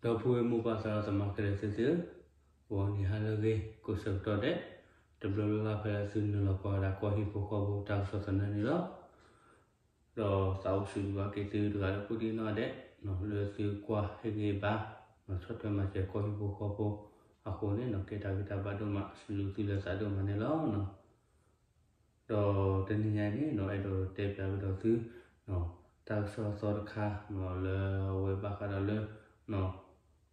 ဒီပုၢ်ဝဲၢ်မိၢ်ပၢ်သရၣ်သမါခဲလၢာ်သ့ၣ်ဧၢ, ဂီၤနံၤဟါလၢအဂ့ၤ ကိးဆၢကတီၢ်ဒဲး, တဘျီလၢ်လၢ်ဖဲလၢသုနုာ်လီၤကွၢ်ဝဲဒၣ်ကီၢ်ဟံၣ်ဖိဃီဖိတၢ်ကစီၣ်သနၢၣ်န့ၣ်လီၤ. ဒီးသးအိၣ်စံးဘျုးဘၣ်က့ၤသုတဂၤဒီးကိးဒံနီၢ်ဒဲး, လၢသုကွၢ်ဟ့ၣ်ဂံၢ်ဘါ, ဆီၣ်ထွဲမၤစၢၤကီၢ်ဟံၣ်ဖိဃီဖိအဃိန့ၣ် ကဲတၢ်ဂံၢ်တၢ်ဘါဒိၣ်မး စံးဘျုးသုလၢသးဒိၣ်မးန့ၣ်လီၤ. ဒီးတနံၤညါအံၤန့ၣ် အဲၣ်ဒိးတဲပၠးကဒီးသု တၢ်ကစီၣ်အသီတခါ လၢအဝဲဘၣ်ဃးဒီးလၢ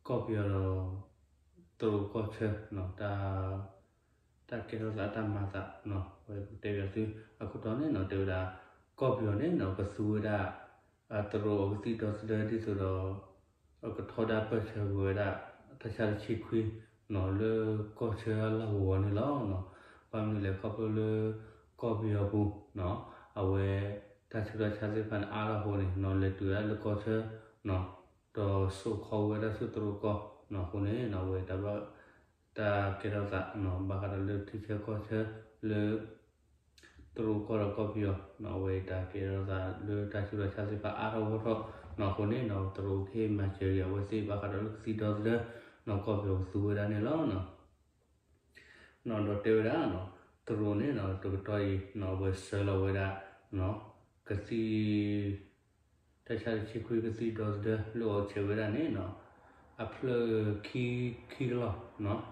ကီၢ်ပယီၤဒီး တရူးကီၢ်ဆၢ တၢ်ကဲထီၣ်သးတၢ်မၤသး ဝဲတဲပၠးသု အခိၣ်တီန့ၣ် တဲဝဲဒၣ် ကီၢ်ပယီၤန့ၣ် ကသူဝဲဒၣ် တရူးအကသံၣ်ဒီသဒၢဒ်သိးဒီး ကထီဒါပၢၢ်ဆၢကွံာ်ဝဲဒၣ် တၢ်ဆါတဆံခွံ လၢကီၢ်ဆၢလီၢ်ကဝီၤန့ၣ်လီၤ. ဘၣ်မနုၤလဲၣ် ခီဖျိလၢ ကီၢ်ပယီၤပူၤ အဝဲ တၢ်ဆူးတၢ်ဆါသ့ၣ်တဖၣ်န့ၣ် အါထီၣ်အဃိန့ၣ် လဲၤတုၤဝဲဒၣ်လၢကီၢ်ဆၢ ဒီးစိာ်ခီဝဲဒၣ်ဆူတရူးကီၢ်အဃိန့ၣ် အဝဲ တၢ်ကဲထီၣ်သး ဘၣ်ဃးဒီးလၢထံဆၢကီၢ်ဆၢလၢ တရူးကီၢ်ဒီးကီၢ်ပယီၤ အဝဲတၢ်ကဲထီၣ်သးလၢတၢ်ဆူးတၢ်ဆါသ့ၣ်တဖၣ်အါထီၣ်ဂီၢ်ထီၣ်အဃိန့ၣ် တရူးကဟ့ၣ်မၤစၢၤက့ၤအဝဲသ့ၣ်ဘၣ်ဃးဒီးလၢကသံၣ်ဒီသဒၢ ကီၢ်ပယီၤကသူဝဲဒၣ်န့ၣ်လီၤ. ဒီးတဲဝဲဒၣ် တရူးန့ၣ် တကတီၢ်အံၤ အဝဲဆှၢလီၤဝဲဒၣ် ကသံၣ် တၢ်ဆါတဆံခွံကသံၣ်ဒီသဒၢလၢအီၤဆဲးဝဲဒၣ်န့ၣ် အဖျၢၣ်ခံ ခံကလီၢ် လၢတနံၤညါအံၤ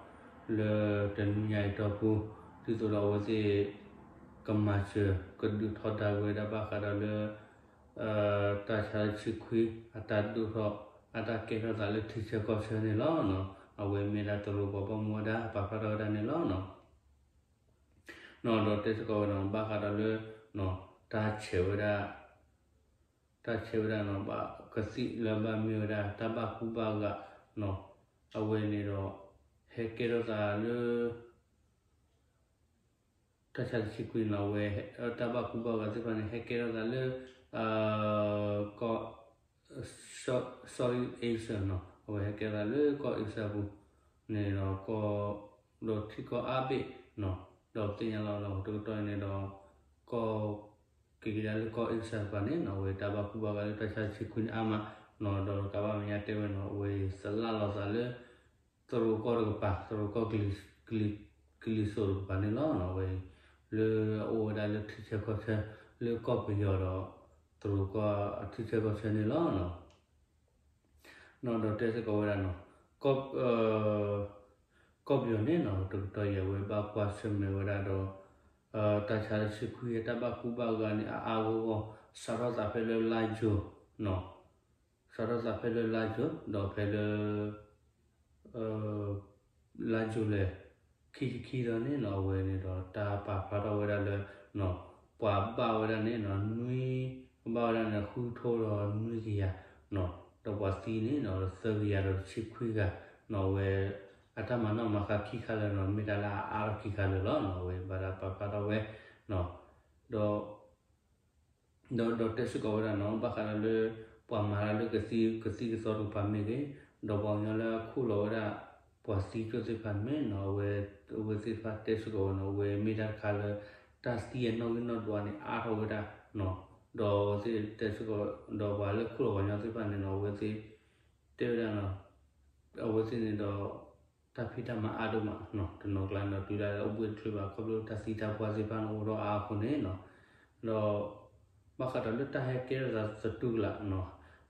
အတီၢ်ပူၤ ဒ်သိးဒီးအဝဲသ့ၣ် ကမၤစၢၤ ကဒုးထီဒါက့ၤဝဲဒၣ်ဘၣ်ဃးဒီးလၢ တၢ်ဆါတဆံခွံ အတၢ်ဒိၣ်ထီၣ် အတၢ်ကဲထီၣ်သးလၢထံဆၢကီၢ်ဆၢန့ၣ်လီၤ. အဝဲမ့ၢ်ဒၣ်တရူးပှၤဘၣ်မူဘၣ်ဒါပာ်ဖျါထီၣ်ဝဲဒၣ်န့ၣ်လီၤ. ဒီးတဲစ့ၢ်ကီးဝဲဒၣ် ဘၣ်ဃးဒီးလၢ တၢ်ဆဲးဝဲဒၣ် တၢ်ဆဲးဝဲဒၣ် ကသံၣ်လၢဘၣ်မ့ၢ်ဝဲဒၣ် တၢ်ဘၣ်ကူဘၣ်ဂာ် အဝဲန့ၣ်ဒီး ဟဲကဲထီၣ်သးလၢ တၢ်ဆါတဆံခွံန့ၣ် အဝဲ တၢ်ဘၣ်ကူဘၣ်ဂာ်သ့ၣ်တဖၣ်န့ၣ် ဟဲကဲထီၣ်သးလၢ ကီၢ် Southeast Asia န့ၣ် အဝဲဟဲကဲထီၣ်သးလၢကီၢ် Asia ပူၤန့ၣ်ဒီး ဒီးထံကီၢ်အါဘ့ၣ်န့ၣ် ဒီးပသ့ၣ်ညါလီၤဒီးတကတီၢ်အံၤန့ၣ်ဒီး ကီၢ် က့ၤကဒါလၢကီၢ် Asia တကပၤန့ၣ် အဝဲတၢ်ဘၣ်ကူဘၣ်ဂာ်လၢတၢ်ဆါတဆံခွံန့ၣ်အါမးန့ၣ် ဒီးကဘၣ်မဲာ်ညါတဲဝဲန့ၣ် အဝဲသလၣ်လီၤသးလၢ တရူးကီၢ်တကပၤ တရူးကီၢ် ကလံၤစိးတကပၤန့ၣ်လီၤ. အဝဲ လၢအအိၣ်ဝဲဒၣ်လၢထံဆၢကီၢ်ဆၢ လၢကီၢ်ပယီၤဒီး တရူးကီၢ်အထံဆၢကီၢ်ဆၢန့ၣ်လီၤ. ဒီးတဲစ့ၢ်ကီးဝဲဒၣ်န့ၣ် ကီၢ်ပယီၤန့ၣ် တကတီၢ်အံၤ အဝဲဘၣ်ကွၢ်ဆၢၣ်မဲာ်ဝဲဒၣ်ဒီး တၢ်ဆါတဆံခွံအတၢ်ဘၣ်ကူဘၣ်ဂာ်န့ၣ် အါအါဂီၢ်ဂီၢ် စးထီၣ်သးဖဲလၢလါယူၤ စးထီၣ်သးဖဲလၢလါယူၤ ဒီးဖဲလၢ လါယူၤလဲၣ် ခံဆံခံသီန့ၣ် အဝဲန့ၣ်ဒီး တၢ်ပာ်ဖျါထီၣ်ဝဲဒၣ်လၢ ပှၤဘၣ်ဝဲဒၣ်န့ၣ် နွံ ဘၣ်ဝဲဒၣ်န့ၣ် ဃုထိဒီးနွံကယၤ ဒီးပှၤသံန့ၣ် သၢကယၤဒီးတဆံခွံဂၤန့ၣ် အဝဲ အတၢ်မၤနီၣ်မၤဃါခံခါလၢာ်န့ၣ် မ့ၢ်တၢ်လၢအအါထီၣ်ခံခါလၢာ်လီၤ. အဝဲဘၣ်တၢ်ပာ်ဖျါထီၣ်ဝဲ ဒီး ဒီးတဲစ့ၢ်ကီးဝဲဒၣ်န့ၣ် ဘၣ်ဃးဒီးလၢ ပှၤမၤတၢ်လၢကသံၣ်ကသီတကပၤမ့ၢ်ဂ့ၤ, ဒီးပှၤကညီလၢအခိၣ်လီၤဝဲဒၣ် ပှၤသံကၠိၣ်သ့ၣ်တဖၣ်န့ၣ် အဝဲသ့ၣ်တဖၣ်တဲစ့ၢ်ကီးဝဲန့ၣ် အဝဲမ့ၢ်တၢ်တခါလၢ တၢ်သံအနီၣ်ဂံၢ်နီၣ်ဒွးန့ၣ် အါထီၣ်ဝဲဒၣ် ဒီးအဝဲသ့ၣ်တဲစ့ၢ်ကီး ဒီးပှၤလၢခိၣ်လီၤပှၤကညီသ့ၣ်တဖၣ်န့ၣ် အဝဲသ့ၣ် တဲဝဲဒၣ် အဝဲသ့ၣ်န့ၣ်ဒီး တၢ်ဖံးတၢ်မၤအါဒိၣ်မး တနီၤကျါန့ၣ်ဒီး တုၤဒၣ်လဲာ်အိၣ်ဘှ့ၣ်တချုးဘၣ် ခီဖျိတၢ်သံတၢ်ပှၢ်သ့ၣ်တဖၣ်န့ၣ်အိၣ်ဒီးအါအဃိန့ၣ် ဒီး ဘၣ်ဃးဒီးလၢတၢ်ဟဲကဲထီၣ်သးသတူၢ်ကလာ်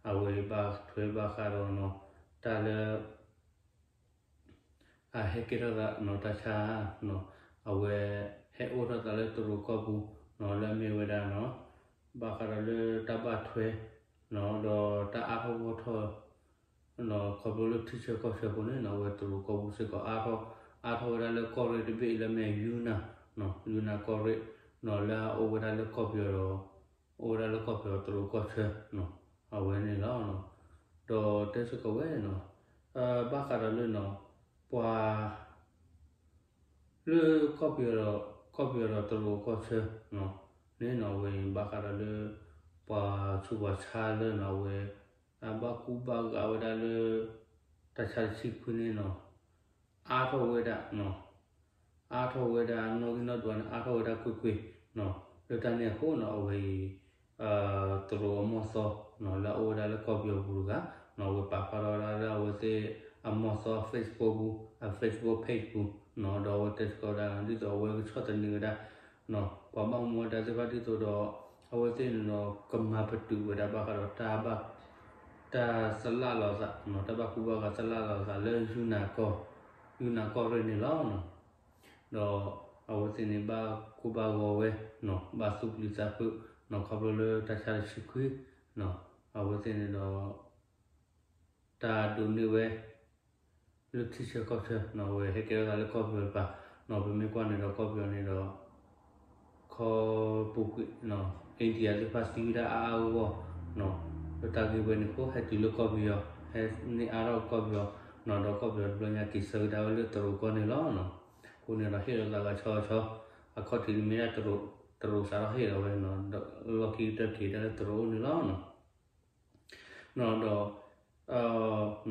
အဝဲဘၣ်ထွဲဘၣ်ဃးဒီး တၢ်လၢ အဟဲကဲထီၣ်သးန့ၣ် တၢ်ဆါ အဝဲ ဟဲအိၣ်ထီၣ်သးလၢတရူးကီၢ်ပူၤ လၢအမ့ၢ်ဝဲဒၣ်န့ၣ် ဘၣ်ဃးဒီးလၢတၢ်ဘၣ်ထွဲ ဒီးတၢ်အါထီၣ်ဂီၢ်ထီၣ် ခီဖျိလၢထံဆၢကီၢ်ဆၢအဃိန့ၣ် အဝဲတရူးကီၢ်ပူၤစ့ၢ်ကီးအါထီၣ် အါထီၣ်ဝဲဒၣ်လၢကီၢ်ရ့ၣ်တဘ့ၣ်အံၤလၢအမ့ၢ်ယူနၢ် ယူနၢ်ကီၢ်ရ့ၣ် လၢအအိၣ်ဝဲဒၣ်လၢကီၢ်ပယီၤဒီး အိၣ်ဝဲဒၣ်လၢကီၢ်ပယီၤတရူးကီၢ်ဆၢ အဝဲန့ၣ်လီၤ. ဒီးတဲစ့ၢ်ကီးဝဲ ဘၣ်ဃးဒီးလၢ ပှၤ လၢကီၢ်ပယီၤဒီး ကီၢ်ပယီၤဒီးတရူးကီၢ်ဆၢန့ၣ် အဝဲဘၣ်ဃးဒီးလၢ ပှၤဆူးပှၤဆါလၢန့ၣ် အဝဲ အဘၣ်ကူဘၣ်ဂာ်ဝဲဒၣ်လၢ တၢ်ဆါတဆံခွံန့ၣ် အါထီၣ်ဝဲဒၣ် အါထီၣ်ဝဲဒၣ်နီၣ်ဂံၢ်နီၣ်ဒွးန့ၣ် အါထီၣ်ဝဲဒၣ်ကွ့ၢ်ကွ့ၢ် လၢတၢ်န့ၣ်အဃိန့ၣ် အဝဲအံၤ တရူးအမီၢ်သီ လၢအအိၣ်ဝဲဒၣ်လၢကီၢ်ပယီၤပူၤတဂၤ အဝဲပာ်ဖျါထီၣ်ဝဲဒၣ်လၢအဝဲသ့ၣ်အမီၢ်သီ Facebook ပူၤ အ Facebook page ပူၤ ဒီးအဝဲတဲစ့ၢ်ကီးဝဲဒၣ် ဒ်သိးအဝဲကဆီၣ်သနံးဝဲဒၣ် ပှၤဘၣ်မူဘၣ်ဒါသ့ၣ်တဖၣ်ဒ်သိးဒီး အဝဲသ့ၣ်န့ၣ်ဒီး ကမၤပတုာ်ဝဲဒၣ်ဘၣ်ဃးဒီးတၢ်ဘၣ် တၢ်သလၣ်လီၤသး တၢ်ဘၣ်ကူဘၣ်ဂာ်သလၣ်လီၤသးလၢ ယူနၤကီၢ် ယူနၤကီၢ်ရ့ၣ်န့ၣ်လီၤ. ဒီးအဝဲသ့ၣ်န့ၣ်ဘၣ်ကိၢ်ဘၣ်ဂီၤဝဲ ဘၣ်သူၣ်ပျံၤသးဖုး ခီဖျိလၢတၢ်ဆါတဆံခွံ အဝဲသ့ၣ်န့ၣ်ဒီး တၢ်ဒိးန့ၢ်ဝဲ လၢထံဆၢကီၢ်ဆၢ အဝဲဟဲကဲထီၣ်သးလၢကီၢ်ပယီၤတပၤ ပမ့ၢ်ကွၢ်န့ၣ်ဒီးကီၢ်ပယီၤန့ၣ်ဒီး ခီပူၤကွံာ် India သ့ၣ်တဖၣ်သံဝဲဒၣ်အါအါဂီၢ်ဂီၢ် လၢတၢ်ဂ့ၢ်ဝဲန့ၣ်အဃိ ဟဲတုၤလၢကီၢ်ပယီၤ ဟဲန့ၢ်အါထီၣ်ကီၢ်ပယီၤ ဒီးကီၢ်ပယီၤတဘျီညါက့ၤဆၢကဒါဝဲလၢတရူးကီၢ်န့ၣ်လီၤ. အဃိန့ၣ်ဒီးဟ့ၣ်လီၤသးဂၤဆီဆီ အခီၣ်ထံးန့ၣ်မ့ၢ်ဒၣ်တရူး တရူးစးထီၣ်ဟ့ၣ်လီၤဝဲ ဒီးလီၢ်ခံကတၢၢ်က့ၤဒၣ်လၢတရူးအိၣ်န့ၣ်လီၤ. ဒီး အဝဲမီၢ်သီတဂၤတဲစ့ၢ်ကီးဝဲဒၣ်နီၤ သနာ်လၢ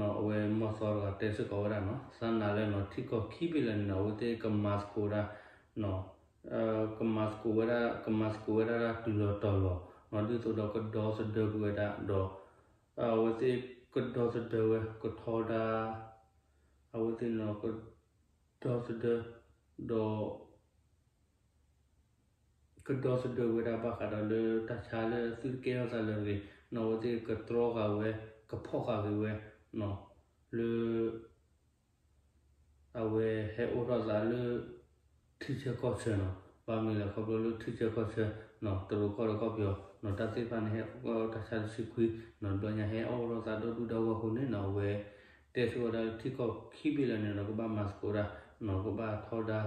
နီၤ ထံကီၢ်ခံဘ့ၣ်လၢာ်န့ၣ်နီၤ အဝဲသ့ၣ်ကမၤသကိးဒၣ် ကမၤသကိးဝဲဒၣ် ကမၤသကိးဝဲဒၣ်တၢ်တုၤလီၤတီၤလီၤနီၤ ဒ်သိးဒီးကဒီသဒၢကွံာ်ဝဲဒၣ်ဒီး အဝဲသ့ၣ်ကဒီသဒၢဝဲ ကထီဒါ အဝဲသ့ၣ်နီၤ ကဒီသဒၢ ဒီး ကဒီသဒၢဝဲဒၣ်ဘၣ်ဃးဒီးလၢတၢ်ဆါလၢသုတကဲထီၣ်သးလၢၤတဂ့ၤ နီၤ အဝဲသ့ၣ်ကတြီဃာ်ဝဲ ကဖီၣ်ဃာ်က့ၤဝဲ နီၤ လၢ အဝဲဟဲအိၣ်ထီၣ်သးလၢ ထံဆၢကီၢ်ဆၢနီၤ ဘၣ်မနုၤလဲၣ်ခီဖျိလၢထံဆၢကီၢ်ဆၢ နီၤ တရူးကီၢ်ဒီးကီၢ်ပယီၤ နီၤ တၢ်သ့ၣ်တဖၣ်န့ၣ် ဟဲအိၣ်ထီၣ်တၢ်ဆါတဆံခွံ နီၤ တဘျီညါဟဲအိၣ်ထီၣ်သးဒီဒူၣ်ဒီဂီၢ်အဃိန့ၣ်နီၤ အဝဲ တဲဆိဝဲဒၣ်လၢထံကီၢ်ခံဘ့ၣ်လၢာ်န့ၣ်ဒီး ကဘၣ်မၤသကိးဒၣ် နီၤ ကဘၣ်ထီဒါ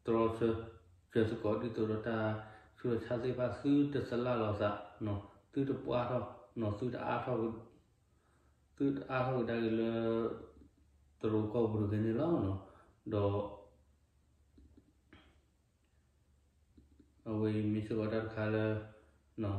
တြီဆၢ ဆၢသကိးဒ်သိးဒီးတၢ်ဆူးတၢ်ဆါသ့ၣ်တဖၣ် သုတသလၣ်လီၤသး နီၤ သုတပှၢ်ထီၣ် နီၤ သုတအါထီၣ် သုတအါထီၣ်ကဒါက့ၤလၢ တရူးကီၢ်ပူၤတဂ့ၤန့ၣ်လီၤ. ဒီး အဝဲအံၤမ့ၢ်စ့ၢ်ကီးတၢ်တခါလၢ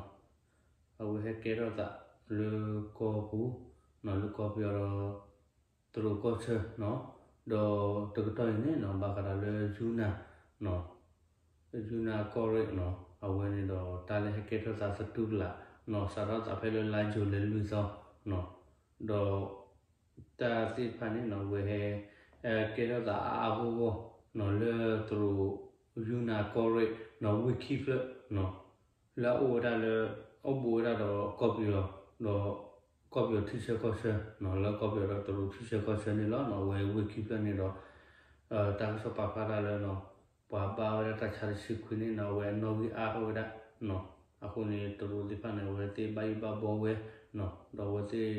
အဝဲဟဲကဲထီၣ်သးလၢကီၢ်ပူၤ နီၤ လၢကီၢ်ပယီၤဒီး တရူးကီၢ်ဆၢ နီၤ ဒီးတကတီၢ်အံၤန့ၣ်နီၤ ဘၣ်ဃးဒီးလၢယူနၤ နီၤ ယူနၤကီၢ်ရ့ၣ်နီၤ အဝဲန့ၣ်ဒီးတၢ်လၢဟဲကဲထီၣ်သးသတူၢ်ကလာ် နီၤ စးထီၣ်သးဖဲလၢလါယူၤလံလွံၢ်သီ နီၤ ဒီး တၢ်သ့ၣ်တဖၣ်န့ၣ်နီၤ အဝဲဟဲ ကဲထီၣ်သးအါအါဂီၢ်ဂီၢ် နီၤ လၢတရူး ယူနၤကီၢ်ရ့ၣ် နီၤ ဝ့ၢ်ခံဖျၢၣ် နီၤ လၢအအိၣ်ဝဲဒၣ်လၢ အိၣ်ဘူးဝဲဒၣ်ဒီးကီၢ်ပယီၤ ဒီး ကီၢ်ပယီၤထံဆၢကီၢ်ဆၢ နီၤ လၢကီၢ်ပယီၤဒီးတရူးထံဆၢကီၢ်ဆၢန့ၣ်လီၤ. နီၤ အဝဲဝ့ၢ်ခံဖျၢၣ်န့ၣ်ဒီး တၢ်ကစီၣ်ပာ်ဖျါတၢ်လၢနီၤ ပှၤဘၣ်ဝဲဒၣ်တၢ်ဆါတဆံခွံန့ၣ်နီၤ အဝဲအနီၣ်ဂံၢ်အါထီၣ်ဝဲဒၣ် နီၤ အဃိန့ၣ် တရူးသ့ၣ်တဖၣ်န့ၣ် အဝဲသ့ၣ်ဘၣ်ယိၣ်ဘၣ်ဘှီဝဲ နီၤ ဒီးအဝဲသ့ၣ်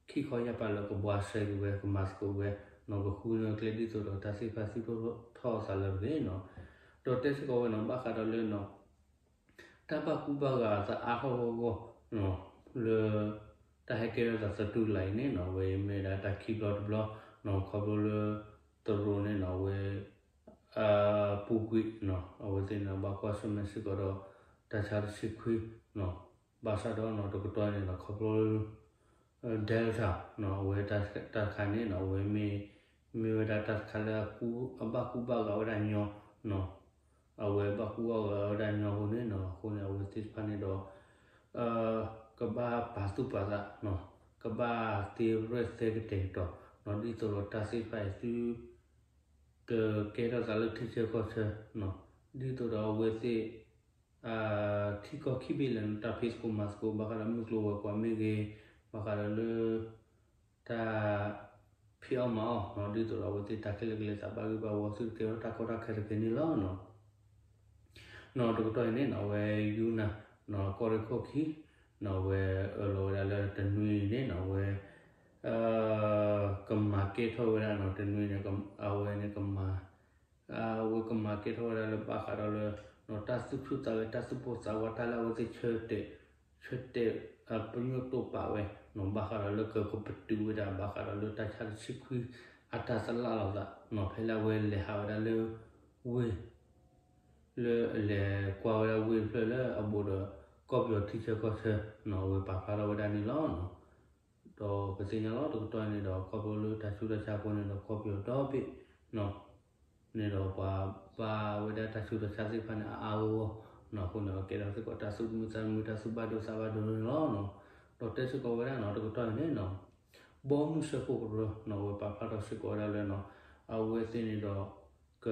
ခံခီယၢ်ပာ်လၢကဘှါရှဲက့ၤဝဲ ကမၤသကိးဝဲ နီၤ ကဃုန့ၢ်ကျဲဒ်သိးဒီးတၢ်သ့ၣ်တဖၣ်သုးထီၣ်ထီၣ်အသးလၢၤတဂ့ၤ နီၤ ဒီးတဲစ့ၢ်ကီးဝဲနီၤ ဘၣ်ဃးဒီးလၢနီၤ တၢ်ဘၣ်ကူဘၣ်ဂာ်အသးအါထီၣ်ဂီၢ်ဂီၢ် လၢ တၢ်ဟဲကဲထီၣ်သးသတူၢ်ကလာ်အံၤန့ၣ်နီၤ အဝဲမ့ၢ်ဝဲဒၣ်တၢ်ခံဘျီတဘျီ နီၤ ခီဖျိလၢ တရူးန့ၣ်နီၤ အဝဲ ပူၤကွံာ်နီၤ အဝဲသ့ၣ်န့ၣ် ဘၣ်ကွၢ်ဆၢၣ်မဲာ်စ့ၢ်ကီးဒီး တၢ်ဆါတဆံခွံ နီၤ ဘၣ်ဆၣ်ဒီးနီၤ တကတီၢ်န့ၣ်နီၤ ခီဖျိ Delta နီၤ အဝဲတၢ်တခါန့ၣ်နီၤ အဝဲမ့ၢ် မ့ၢ်ဝဲဒၣ်တၢ်တခါလၢ အဘၣ်ကူဘၣ်ဂာ်ဝဲဒၣ်ညီ နီၤ အဝဲဘၣ်ကူဘၣ်ဂာ်ဝဲဒၣ်ညီအဃိန့ၣ်နီၤ အဃိန့ၣ် အဝဲသ့ၣ်တဖၣ်န့ၣ်ဒီး ကဘၣ်ပာ်သူၣ်ပာ်သး နီၤ ကဘၣ်သ့ရဲၣ်သဲကတဲာ်ကတီၤ နီၤ ဒ်သိးဒီးတၢ်သ့ၣ်တဖၣ်အံၤသု ကကဲထီၣ်သးလၢထံဆၢကီၢ်ဆၢ နီၤ ဒ်သိးဒီးအဝဲသ့ၣ် ထံကီၢ်ခံဘ့ၣ်လၢာ်န့ၣ် တၢ်ဖံးသကိးမၤသကိး ဘၣ်ဃးဒီးမုၢ်ကျိၤဝဲၤကွာ်မ့ၢ်ဂ့ၤ ဘၣ်ဃးဒီးလၢ တၢ်ဖံးအီၣ်မၤအီၣ် နီၤ ဒ်သိးဒီးအဝဲသ့ၣ်တၢ်ခဲလၢာ်ကလဲၤသးဘၣ်ဂ့ၢ်ဘၣ်ဝီ သုတကဲထီၣ်တၢ်ကီတၢ်ခဲတဂ့ၤန့ၣ်လီၤ နီၤ နီၤ တကတီၢ်အံၤန့ၣ်နီၤ အဝဲယူနၤ နီၤ ကီၢ်ရ့ၣ်ခိၣ်ခံ နီၤ အဝဲအၢၣ်လီၤဝဲဒၣ်လၢတနွံအံၤန့ၣ်နီၤ အဝဲ ကမၤကဲထီၣ်ဝဲဒၣ်နီၤ တနွံန့ၣ် အဝဲန့ၣ်ကမၤ အဝဲကမၤကဲထီၣ်ဝဲဒၣ်လၢဘၣ်ဃးဒီးလၢ နီၤ တၢ်သူၣ်ဆူၣ်သးဂဲၤ တၢ်သူၣ်ပိၢ်သးဝး တၢ်လၢအဝဲသ့ၣ်ဆၢတဲာ် ဆၢတဲာ် ပညိၣ်တိာ်ပာ်ဝဲ နီၤ ဘၣ်ဃးဒီးလၢကကပတုာ်ဝဲဒၣ် ဘၣ်ဃးဒီးလၢတၢ်ဆါတဆံခွံ အတၢ်သလၣ်လီၤသး နီၤ ဖဲလၢအဝဲလဲၤဟးဝဲဒၣ်လၢ ဝ့ၢ် လၢအလဲၤကွၢ်ဝဲဒၣ်ဝ့ၢ်တဖျၢၣ်လၢအဘူးဒီး ကီၢ်ပယီၤထံဆၢကီၢ်ဆၢ နီၤ အဝဲပာ်ဖျါထီၣ်ဝဲဒၣ်န့ၣ်လီၤ နီၤ ဒီးပသ့ၣ်ညါလီၤ တကတီၢ်န့ၣ်ဒီး ခီဖျိလၢတၢ်ဆူးတၢ်ဆါအဃိန့ၣ်ဒီး ကီၢ်ပယီၤဒီဘ့ၣ် နီၤ န့ၣ်ဒီးပှၤဘၣ်ဝဲဒၣ်တၢ်ဆူးတၢ်ဆါသ့ၣ်တဖၣ်န့ၣ် အါအါဂီၢ်ဂီၢ် နီၤ အဃိန့ၣ် ကဲထီၣ်စ့ၢ်ကီးတၢ်သူၣ်မုာ်သးမုာ် တၢ်သူၣ်ဘၣ်ဒိသးဘၣ်ဒိန့ၣ်လီၤ နီၤ ဒီးတဲစ့ၢ်ကီးဝဲဒၣ်နီၤ တကတီၢ်အံၤန့ၣ်နီၤ ဘီမုၢ်စၢဖှိၣ်ကရၢနီၤ အဝဲပာ်ဖျါထီၣ်စ့ၢ်ကီးဝဲဒၣ်လၢနီၤ အဝဲသ့ၣ်န့ၣ်ဒီး က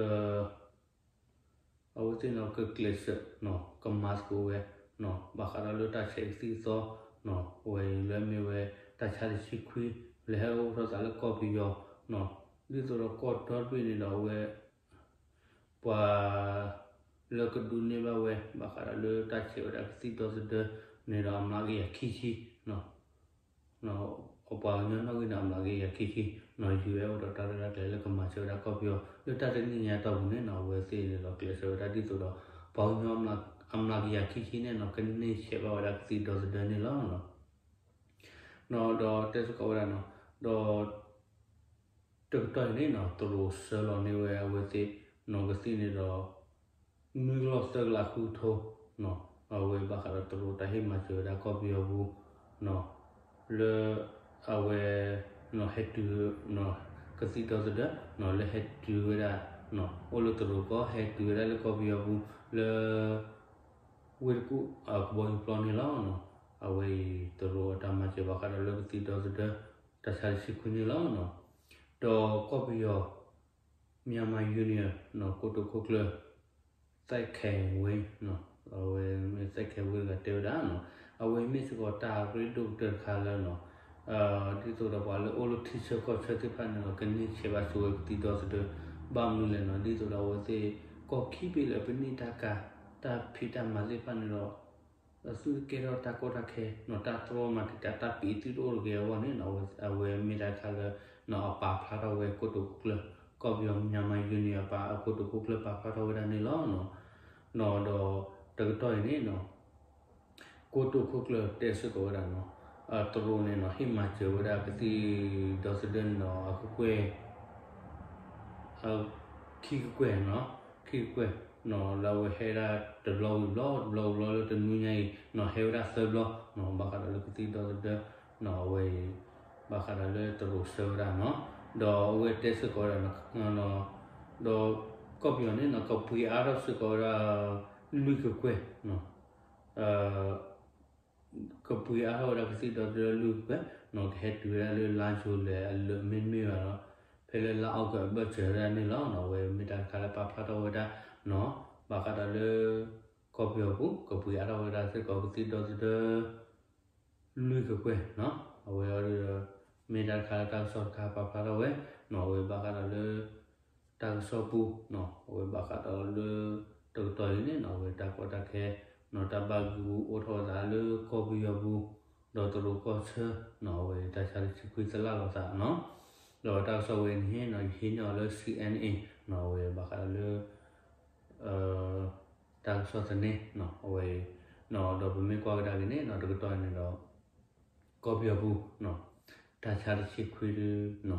အဝဲသ့ၣ်န့ၣ်ကကျဲးစၢးနီၤ ကမၤသကိးဝဲ ဘၣ်ဃးဒီးလၢတၢ်ဆဲးကသံၣ်ကသီနီၤ အဝဲအံၤလၢမ့ၢ်ဝဲ တၢ်ဆါတဆံခွံ လၢဟဲအိၣ်ထီၣ်သးလၢကီၢ်ပယီၤနီၤ ဒ်သိးဒီးကီၢ်ဒီတဘ့ၣ်န့ၣ်ဒီးအဝဲ ပှၤ လၢကဒိးန့ၢ်ဘၣ်ဝဲ ဘၣ်ဃးဒီးလၢတၢ်ဆဲးဝဲဒၣ်ကသံၣ်ဒီသဒၢန့ၣ်ဒီး အမျးကယၤခံဆံ ပှၤကညီနီၣ်ဂံၢ်န့ၣ် အမျးကယၤခံဆံနီၤ ယူၤအဲၣ်အိၣ်ဒီးတၢ်ရဲၣ်တၢ်ကျဲၤလၢကမၤစၢၤဝဲဒၣ်ကီၢ်ပယီၤ လၢတၢ်တနံၣ်ညါအတီၢ်ပူၤန့ၣ်နီၤ အဝဲသ့ၣ်န့ၣ်ဒီးကျဲးစၢးဝဲဒၣ်ဒ်သိးဒီး ပှၤကညီအမျးကယၤခံဆံန့ၣ်နီၤ ကန့ၢ်ဆဲးဘၣ်ဝဲဒၣ်ကသံၣ်ဒီသဒၢန့ၣ်လီၤ. ဒီးတဲစ့ၢ်ကီးဝဲဒၣ်နီၤ ဒီး တကတီၢ်အံၤန့ၣ်နီၤ တရူးဆှၢလီၤန့ၢ်ဝဲအဝဲသ့ၣ်နီၤ ကသံၣ်န့ၣ်ဒီး နွံကလီၢ်သၢကလးဃုကထိနီၤ အဝဲဘၣ်ဃးဒီးတရူးတၢ်ဟ့ၣ်မၤစၢၤဝဲဒၣ်ကီၢ်ပယီၤပူၤနီၤ လၢ အဝဲ ဟဲတုၤ ကသံၣ်ဒီသဒၢနီၤ လၢဟဲတုၤဝဲဒၣ် အိၣ်လၢတရူးကီၢ် ဟဲတုၤဝဲဒၣ်လၢကီၢ်ပယီၤပူၤ လၢ ဝ့ၢ်တကူၣ်အကဘီယူၤပျီန့ၣ်လီၤ. အဝဲအံၤတရူးအတၢ်မၤစၢၤဘၣ်ဃးဒီးလၢကသံၣ်ဒီသဒၢ တၢ်ဆါတဆံခွံန့ၣ်လီၤ. ဒီးကီၢ်ပယီၤ Myanmar Union နီၤ ကိတိာ်ခိၣ်ကျၢၢ် သဲးခဲးဝ့ အဝဲမ့ၢ်သဲးခဲးဝ့တဂၤတဲဝဲဒၣ်နီၤ အဝဲမ့ၢ်စ့ၢ်ကီးတၢ်ရ့ဒိၣ်ကတၢၢ်တခါလၢနီၤ ဒ်သိးဒီးပှၤလၢအိၣ်လၢထံဆၢကီၢ်ဆၢသ့ၣ်တဖၣ်န့ၣ်ဒီး ကန့ၢ်ဆဲးဘၣ်ဆိဝဲကသံၣ်ဒီသဒၢ ဘၣ်မနုၤလဲၣ်နီၤ ဒ်သိးဒီးအဝဲသ့ၣ် ကီၢ်ခံဘ့ၣ်လၢပန့ၢ်တၢ်ကၤ တၢ်ဖံးတၢ်မၤသ့ၣ်တဖၣ်န့ၣ်ဒီး အသုတကဲထီၣ်တၢ်ကီတၢ်ခဲနီၤ တၢ်တြီမၤတံာ်တာ် တၢ်ပံးသုတအိၣ်တဂ့ၤအဂီၢ်န့ၣ်နီၤ အဝဲမ့ၢ်တၢ်တခါလၢ အပာ်ဖျါထီၣ်ဝဲကိတိာ်ခိၣ်ကျၢၢ် ကီၢ်ပယီၤ Myanmar Union အပာ်အကိတိာ်ခိၣ်ကျၢၢ်ပာ်ဖျါထီၣ်ဝဲဒၣ်န့ၣ်လီၤ. ဒီးတကတီၢ်အံၤန့ၣ်နီၤ ကိတိာ်ခိၣ်ကျၢၢ်တဲစ့ၢ်ကီးဝဲဒၣ်နီၤ တရူးန့ၣ်နီၤ ဟ့ၣ်မၤစၢၤဝဲဒၣ်ကသံၣ်ဒီသဒၢန့ၣ်နီၤ အကကွဲၢ် ခံကကွဲၢ်နီၤ ခံကကွဲၢ်နီၤ လၢအဝဲဟဲဒၣ်တဘျီဝံၤတဘျီ တဘျီဝံၤတဘျီလၢတနွံညါအံၤနီၤ ဟဲဝဲဒၣ်သၢဘျီနီၤ ဘၣ်ဃးဒီးလၢကသံၣ်ဒီသဒၢနီၤ အဝဲအံၤ ဘၣ်ဃးဒီးလၢတရူးဆှၢဝဲဒၣ်နီၤ ဒီးအဝဲတဲစ့ၢ်ကီးဝဲဒၣ်နီၤ ဒီးကီၢ်ပယီၤန့ၣ်နီၤ ကပှ့ၤအါထီၣ်စ့ၢ်ကီးဝဲဒၣ် လွံၢ်ကကွဲၢ်နီၤ ကပှ့ၤအါထီၣ်ဝဲဒၣ်ကသံၣ်ဒီသဒၢလွံၢ်ကကွဲၢ်နီၤ ကဟဲတုၤဝဲဒၣ်လၢလါယူၤလံအလၢာ်မ့တမ့ၢ်ဘၣ်ဒီး ဖဲလၢလါအီကူးအဘၢၣ်စၢၤဝဲဒၣ်န့ၣ်လီၤနီၤ အဝဲမ့ၢ်တၢ်တခါလၢပာ်ဖျါထီၣ်ဝဲဒၣ်နီၤ ဘၣ်ဃးဒီးလၢ ကီၢ်ပယီၤပူၤ ကပှ့ၤအါထီၣ်ဝဲဒၣ်စ့ၢ်ကီးကသံၣ်ဒီသဒၢ လွံၢ်ကကွဲၢ်နီၤ အဝဲအံၤဒီး မ့ၢ်တၢ်တခါလၢတၢ်ကစီၣ်တခါပာ်ဖျါထီၣ်ဝဲနီၤ အဝဲဘၣ်ဃးဒီးလၢ တၢ်ကစီၣ်ပူၤနီၤ အဝဲဘၣ်ဃးဒီးလၢ တကတီၢ်အံၤန့ၣ်နီၤ အဝဲတၢ်ကီတၢ်ခဲနီၤ တၢ်ဘၣ်ဂံၢ်ဂူာ်အိၣ်ထီၣ်သးလၢကီၢ်ပယီၤပူၤ ဒီးတရူးကီၢ်ဆၢနီၤ အဝဲတၢ်ဆါတဆံခွံသလၣ်လိာ်သးနီၤ ဒီးတၢ်ကစီၣ်ဝဲန့ၣ်နီၤ ယဟံးန့ၢ်အီၤလၢ C N A နီၤ အဝဲဘၣ်ဃးဒီးလၢ တၢ်ကစီၣ်သန့နီၤ အဝဲအံၤ ဒီးပမ့ၢ်ကွၢ်ကဒါက့ၤန့ၣ်နီၤ တကတီၢ်အံၤန့ၣ်ဒီး ကီၢ်ပယီၤပူၤနီၤ တၢ်ဆါတဆံခွံဒုနီၤ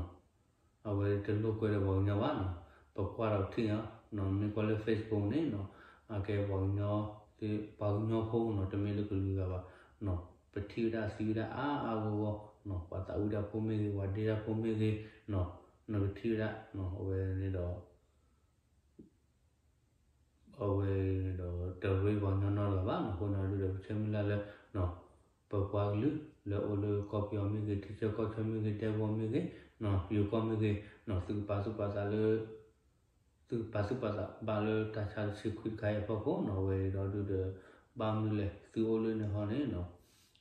အဝဲတလိာ်ကွဲဒီးပှၤကညီဘၣ်နီၤ ပကွၢ်ဒီးပထံၣ်ညါနီၤ မ့ၢ်ကွၢ်လၢ Facebook န့ၣ်နီၤ အကဲပှၤကညီ ပှၤကညီဖိနီၤ တမ့ၢ်လၢကလုာ်ဂၤဘၣ်နီၤ ပထံၣ်ဝဲဒၣ်သံဝဲဒၣ်အါအါဂီၢ်ဂီၢ်နီၤ ပှၤသးဝံၣ်တၢ်ဖိမ့ၢ်ဂ့ၤ ပှၤဒ့တၢ်ဖိမ့ၢ်ဂ့ၤနီၤ နကထံၣ်ဝဲဒၣ်နီၤ အဝဲန့ၣ်ဒီး အဝဲဒီးတရ့ပှၤကညီနီတဂၤဘၣ်နီၤ အဃိန့ၣ်ဒုဒီးပဆၢမုၢ်လၢ်လၢ ပပှၤကလုာ်လၢအိၣ်လၢကီၢ်ပယီၤမ့ၢ်ဂ့ၤ ထံဆၢကီၢ်ဆၢမ့ၢ်ဂ့ၤ ဒဲကဝီၤမ့ၢ်ဂ့ၤနီၤ ယိၤကီၢ်မ့ၢ်ဂ့ၤနီၤ သုကပာ်သူၣ်ပာ်သးလၢ သုကပာ်သူၣ်ပာ်သးဘၣ်လၢတၢ်ဆါတဆံခွံတခါအံၤအဖီခိၣ်နီၤ အဝဲအံၤဒီးဒုဒီး ဘၣ်မနုၤလဲၣ် သုအိၣ်လၢန့ၣ်ဟီန့ၣ်နီၤ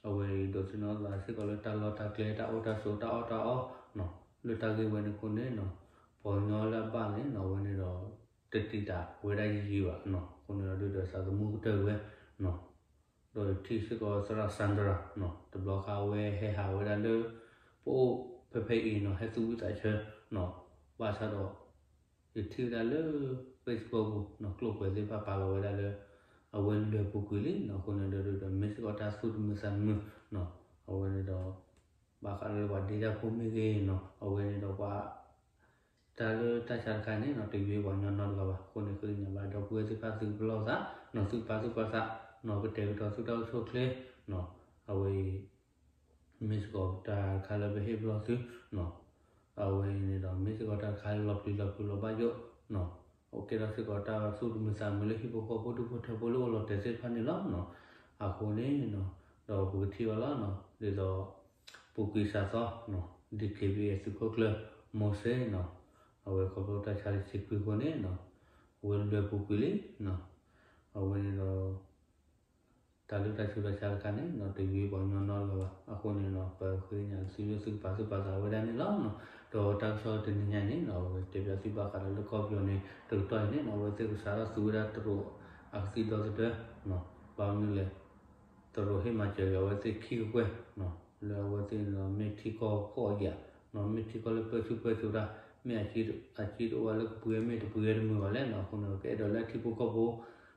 အဝဲအံၤဒိးသန့ၤသးစ့ၢ်ကီးလၢတၢ်လီၢ်တၢ်ကျဲ တၢ်အိၣ်တၢ်ဆိး တၢ်အီၣ်တၢ်အီနီၤ လၢတၢ်ဂ့ၢ်ဝဲန့ၣ်အဃိန့ၣ်နီၤ ပှၤကညီလၢအဘၣ်န့ၣ်နီၤ အဝဲန့ၣ်ဒီး တတံာ်တာ်ဝဲဒၣ်ယံာ်ယံာ်ဘၣ်နီၤ အဃိန့ၣ်ဒီးဒုဒီးသးသမူကတၢၢ်ဝဲနီၤ ဒီးယထံၣ်စ့ၢ်ကီးသရၣ် Sandra နီၤ တဘျီခါအဝဲဟဲဟးဝဲဒၣ်လၢ ပအိၣ်ဖဲဖဲအံၤနီၤ ဟဲသူၣ်ဝံသးဆၢနီၤ ဘၣ်ဆၣ်ဒီး ယထံၣ်ဝဲဒၣ်လၢ Facebook ပူၤနီၤ ကျိၣ်ပှဲၤသ့ၣ်တဖၣ်ပာ်လီၤဝဲဒၣ်လၢ အဝဲလဲၤပူၤကွံာ်လံနီၤ အဃိန့ၣ်ဒီးဒုဒီးမ့ၢ်စ့ၢ်ကီးတၢ်သူၣ်တမုာ်သးတမုာ်နီၤ အဝဲန့ၣ်ဒီး ဘၣ်ဃးလၢပှၤဒ့တၢ်ဖိမ့ၢ်ဂ့ၤနီၤ အဝဲန့ၣ်ဒီးပှၤ တၢ်လၢတၢ်ဆါတခါန့ၣ်နီၤ တယွ့ပှၤကညီနီတဂၤဘၣ် အဃိန့ၣ်ဃ့ကညးဘၣ်ဒီပုၢ်ဝဲၢ်သ့ၣ်တဖၣ်သုကပလီၢ်သးနီၤ သုကပာ်သူၣ်ပာ်သးနီၤ ကတဲာ်ကတီၤသုတၢ်အိၣ်ဆူၣ်အိၣ်ချ့နီၤ အဝဲအံၤ မ့ၢ်စ့ၢ်ကီးတၢ်တခါလၢပဟ့ၣ်ပလီၢ်သုနီၤ အဝဲအံၤန့ၣ်ဒီး မ့ၢ်စ့ၢ်ကီးတၢ်တခါလၢလီၤပျံၤလီၤဖုးလီၤဘၣ်ယိၣ်နီၤ အိၣ်ကဲထီၣ်စ့ၢ်ကီးတၢ်သူၣ်တမုာ်သးတမုာ်လၢဟံၣ်ဖိဃီဖိဒူၣ်ဖိထၢဖိလၢအိၣ်လီၤတဲာ်သ့ၣ်တဖၣ်န့ၣ်လီၤနီၤ အဃိန့ၣ်နီၤ ဒီးပကထံၣ်ဘၣ်လီၤနီၤ ဒ်သိး ပူၤကွံာ်စှၤသီနီၤ DKBA သုးခိၣ်ကျၢၢ် မိၤစ့နီၤ, အဝဲခီဖျိတၢ်ဆါတဆံခွံအဃိန့ၣ်နီၤ, အဝဲလွဲၢ်ပူၤကွံာ်လံနီၤ, အဝဲန့ၣ်ဒီး တၢ်လၢတၢ်ဆူးတၢ်ဆါတခါန့ၣ်နီၤ တယွံပှၤကညီနီတဂၤဘၣ်. အဃိန့ၣ်နီၤ ပဃ့ကညးသုလၢသုကပာ်သူၣ်ပာ်သးဝဲဒၣ်န့ၣ်လီၤ. ဒီးတၢ်ကစီၣ်တနံၤညါအံၤန့ၣ်နီၤ အဝဲတဲပၠးသုဘၣ်ဃးဒီးလၢကီၢ်ပယီၤန့ၣ် တကတီၢ်အံၤန့ၣ်နီၤ အဝဲသ့ၣ်ကစးထီၣ်သူဝဲဒၣ်တရူးအကသံၣ်ဒီသဒၢ, ဘၣ်မနုၤလဲၣ် တရူးဟ့ၣ်မၤစၢၤက့ၤအဝဲသ့ၣ်ခံကကွဲၢ်, လၢအဝဲသ့ၣ်န့ၣ်ဒီးမ့ၢ်ထံကီၢ်ခိၣ်အယာ်, မ့ၢ်ထံကီၢ်လၢပၢဆူၣ်ပၢစိးတၢ်, မ့ၢ်အစ့တအိၣ်ဝဲလၢကပှ့ၤဝဲမ့ၢ်တပှ့ၤဝဲတမုာ်ဘၣ်လဲၣ်နီၤ. အဃိန့ၣ် ကအဲၣ်ဒိးလၢထံဖိကီၢ်ဖိ ကသံ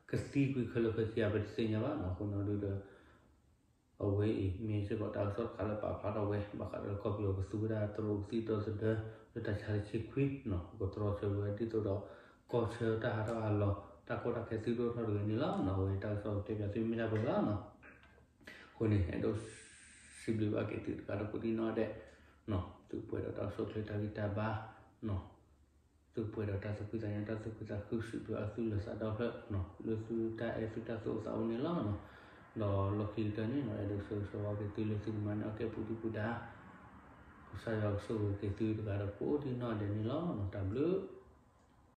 ကွံာ်ခဲလၢာ်ခဲဆ့ဧါ ပတသ့ၣ်ညါဘၣ်နီၤ. အဃိန့ၣ်ဒုးဒီး အဝဲအံၤမ့ၢ်စ့ၢ်ကီးတၢ်ကစီၣ်တခါလၢပာ်ဖျါထီၣ်ဝဲ ဘၣ်ဃးဒီးကီၢ်ပယီၤကသူဝဲဒၣ်တရူးကသံၣ်ဒီသဒၢ လၢတၢ်ဆါတဆံခွံနီၤ, ကတြီဆၢဝဲဒၣ်ဒ်သိးဒီး ကီၢ်ဆၢတၢ်ဟးထီၣ်ဟးလီၤ တၢ်ကီတၢ်ခဲသုဒိၣ်ထီၣ်တဂ့ၤန့ၣ်လီၤ. အဝဲတၢ်ကစီၣ်တဲပၠးသုမ့ၢ်ဒၣ်ပှဲၤလီၤနီၤ. အဃိန့ၣ် အဲၣ်ဒိးစံးဘျုးဘၣ်က့ၤသုတဂၤဒီးကိးဒံနီၢ်ဒဲး, သုပှဲၤဒီးတၢ်အိၣ်ဆူၣ်အိၣ်ချ့တၢ်ဂံၢ်တၢ်ဘါ, သုပှဲၤဒီးတၢ်သူၣ်ဖှံသးညီ တၢ်သူၣ်ခုသးခု စံးဘျုးအသုလၢာ်သးဒီဖျၢၣ်, လၢသုတၢ်အဲၣ်သုတၢ်သူၣ်အိၣ်သးအိၣ်န့ၣ်လီၤ. ဒီးလီၢ်ခံကတၢၢ်န့ၣ်နီၤ အဲၣ်ဒိးဆၢဂ့ၤဆၢဝါက့ၤသုလၢသုကမၤန့ၢ်အီၣ်ကဲပူၤဒံပူၤဒါ, ကစၢ်ယွၤကဆိၣ်ဂ့ၤက့ၤသုတဂၤဒီးကိးဒံနီၢ်ဒဲးန့ၣ်လီၤ. တၢ်ဘျုး